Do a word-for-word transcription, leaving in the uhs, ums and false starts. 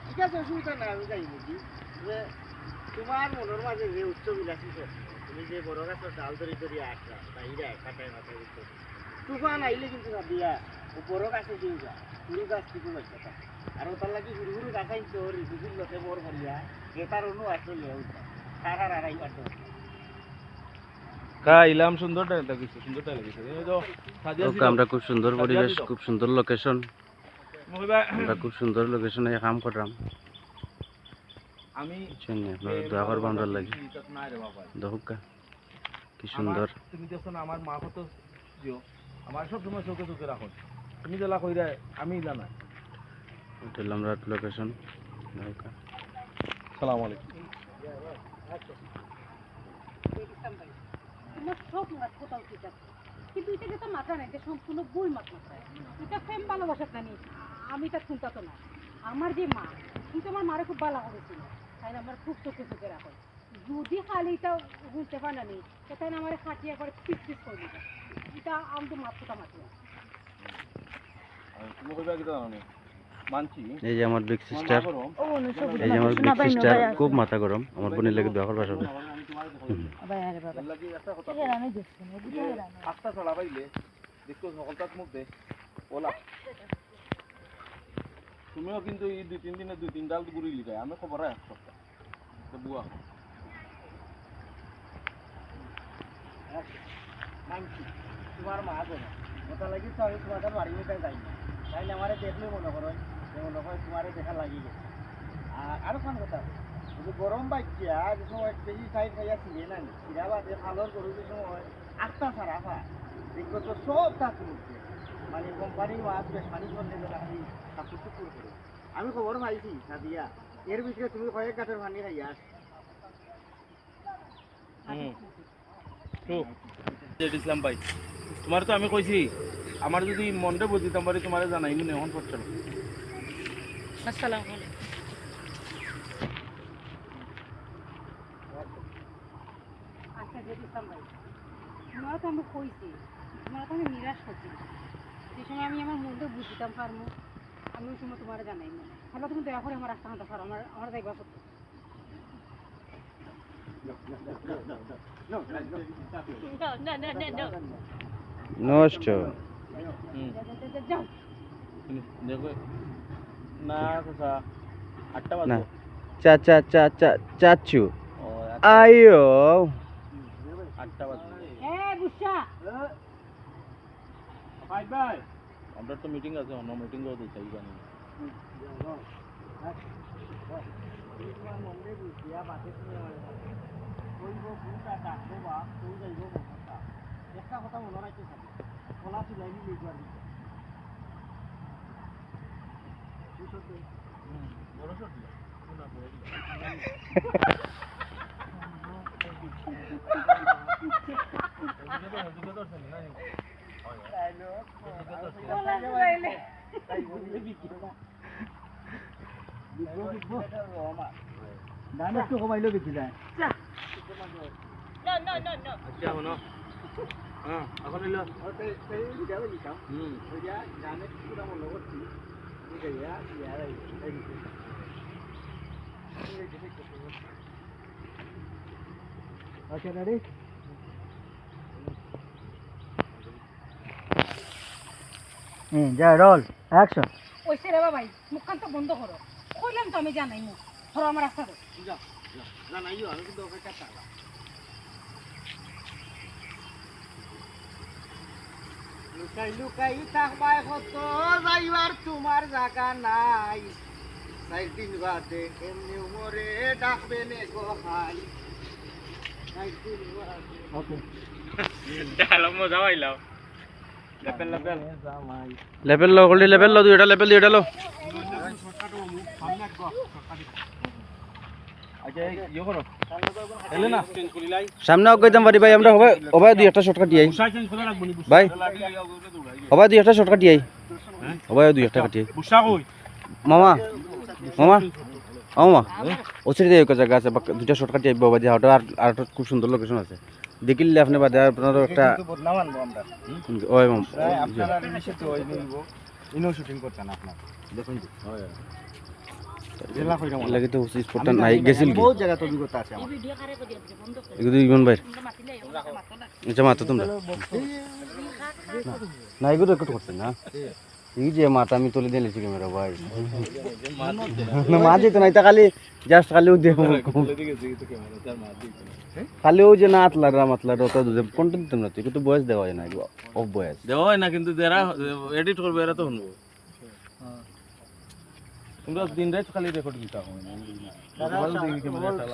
ঠিক আছে, অসুবিধা নাই, আমি যাই বুঝি। যে তোমার মনের মাঝে যে উচ্চ বিলাসী স্বপ্ন, তুমি যে বড় গাছের ডাল ধরি ধরি আটরা, বাইরে কাটায় মাথায় উঠতে, তুফান আইলে কিন্তু সাদিয়া, ও বড় গাছে দিন যা, হুরু গাছ কিন্তু বাচ্চা থাকে। আর ওটার লাগি হুরু হুরু গাছ আইন তো ঋতুদিন লোকে বর করিয়া, যে তার অনু আসলে লেউ যায়। তার আর আড়াই পারতো না। কা ইলাম সুন্দর টাইম লাগিছে, সুন্দর টাইম লাগিছে। এই তো সাদিয়া ওকে, ছিল। আমরা খুব সুন্দর সাদিয়া পরিবেশ, ছিল। খুব সুন্দর লোকেশন। তুমি কইবা, আমরা খুব সুন্দর লোকেশনে কাম করলাম। আমি বুঝছেন নি? আপনারা এই দোয়া করবা আমরার লাগি। ইজ্জত নাই রে বাবা। দেখউক্কা, কি আমার, সুন্দর। তুমি দেখছো না আমার মা কত প্রিয়, আমার সব সময় চোখে চোখে রাখো। তুমি যেলা কইরা, আমি ইলা না। হোটেল আমরা লোকেশন। দেখউক্কা। সালাম আলাইকুম। তোমার সব মাত কোথাও ঠিক আছে, কিন্তু এটা যেটা মাথা নাই, এটা সম্পূর্ণ ভুল মাত মাথায়। এটা প্রেম ভালোবাসাত নানি, আমি এটা শুনতা তো না। আমার যে মা, কিন্তু আমার মারে খুব ভালো করেছিল, তাই আমার খুব চোখে চোখে রাখো। যদি খালি এটা বুঝতে পারে না নি, তো তাই আমার খাটিয়ে করে পিস পিস করে দিবে। এটা আমি তো মাত কথা মাতি না। আর তুমি কইবা কি জানো নি? মানছি। এই যে আমার বিগ সিস্টার, এই যে আমার বিগ সিস্টার খুব মাথা গরম, আমার বোনের লাগি দোয়া করবা সবে। হুম। আবার আরে বাবা। এর লাগি একটা কথা কই। আমি দেখছি না, বুঝতে পারলাম না। আস্তা ছাড়া পাইলে, দেখো সকলটার মধ্যে ওলা। তুমিও কিন্তু এই দুই তিন দিনে দুই তিন ডাল গুড়ি লিখায়, আমি খবর রাখ সবটা। তো বুয়া। মানছি, তোমার মা গো। ওটা লাগি তো আমি তোমাদের বাড়ি নিতে যাই না। তাইলে আমারে দেখলে মনে করো, যে মনে করো তোমারে দেখা লাগি গেছে। আর আরো কোন কথা আছে? ওই যে গরম বাইচ্চা, যে সময় বেশি সাইড খাইয়া ছিঁড়ে না নি, ছিঁড়া বাদে ফালর গরু যে সময় আস্তা সারা পা, দেখবো তো সব তার তুলছে। মানে কোম্পানির মাছ বেশ পানি করলে যেটা খালি কাপড় টুকুর করে। আমি খবর পাইছি, সাদিয়া, এর ভিতরে তুমি কয়েক গাছের পানি খাইয়া আস। হুম। তো, জেড ইসলাম ভাই, তোমার তো আমি কইছি, আমার যদি মনটা বুঝিতাম পারি, তোমারে জানাই মনে এখন করছো না। আসসালামু আলাইকুম। আচ্ছা, জেড ইসলাম ভাই, তোমার তো আমি কইছি, তোমার তো আমি নিরাশ করছি। যে সময় আমি আমার মনটা বুঝিতাম পারমু, আমি ওই সময় তোমারে জানাই না। তাহলে তুমি দয়া করে আমার রাস্তা হাঁটা ছাড়ো, আমার, আমার যাইবার পথে। No, no, no, no, no. No, no, no, no, no. নষ্ট। হুম। যা, যা, যা, যা, যাও। তুমি দেখো, না, চাচা, আটটা না। বাজে। চা, চা, চা, চা, চাচু। ও, আটটা। আইও। আটটা বাজে। এ, বুঝছা? ভাই, ভাই। আমরা তো মিটিং আছে, অন্য মিটিং করতে চাই জানি। একটা কথা মনে রাখতে চাই, কলা চুলাই নিয়ে একবার দিতে। হুম, বড় শট দিল। দাম একটু কমাইলেও বেশি যায়। No, no, no, no. আচ্ছা, শোনো। হ্যাঁ, এখন হইলো। হুম। আচ্ছা, ready? হুম, যা, roll, action. ওই ছেড়ে বাবাই, মুখখান তো বন্ধ করো। কইলাম তো আমি জানাই মুখ। ধরো আমার রাস্তা দাও। যাও, যাও, জানাইও, আমি কিন্তু অপেক্ষা থাকলাম। লুকাই লুকাই থাকবায় কত, যাইবার তোমার জাগা নাই। চাইর দিন বাদে এমনে উমরে ডাকবে নে গো হাই। চাইর দিন বাদে। ওকে। ডায়লগ মজা পাইলাম। Lapel, lapel. লেপেল লো, গোল্ডি, লেপেল লো, দুইটা লেপেল, দুইটা লো। আচ্ছা, এই ইয়ে করো। এলে না। সামনে আগে যাইতাম পারি ভাই, আমরা হবায়, হবায় দুই একটা শর্টকাট দিয়াই। ভাই, হবায় দুই একটা শর্টকাট দিয়াই। হবায় দুই একটা কাটিয়াই। মামা, মামা, ও মামা, ও সাইডে এক জাগা আছে, বাক-, দুইটা শর্টকাট দিয়াই, বাবা, যে হাওটা আর, আর একটা খুব সুন্দর লোকেশন আছে। দেখিলে আপনে বাদে আপনারও একটা কিন্তু বদনাম আনবো আমরা। কোন, ওই মামা, প্রায় আপনারা নিষেধ তো ওই নিব। ইনো শুটিং করতেন আপনার। দেখুন তো। জেলা কইরা মনে লাগে তো স্পটটা আমি নাই, জানি না, গেছিল আমি কি? বহুত জায়গা তো অভিজ্ঞতা আছে আমার। এগুলো ইমন ভাইর। আচ্ছা, মাতো তোমরা। না, এগুলো রেকর্ড করছে না। এই যে মাথা আমি তুলে দিয়েছি ক্যামেরা ভাই। না, মা যেত না, এটা খালি জাস্ট খালি ও দেবো। খালি ও যে না আতলারা মাতলারা ওটা দুধে কন্টেন্ট দিতাম না, তুই কিন্তু বয়স দেওয়া হয় না, অফ বয়স। দেওয়া হয় না, কিন্তু যারা এডিট করবে এরা তো শুনবো। তোমরা দিন রাত খালি রেকর্ড দিতে হবে না।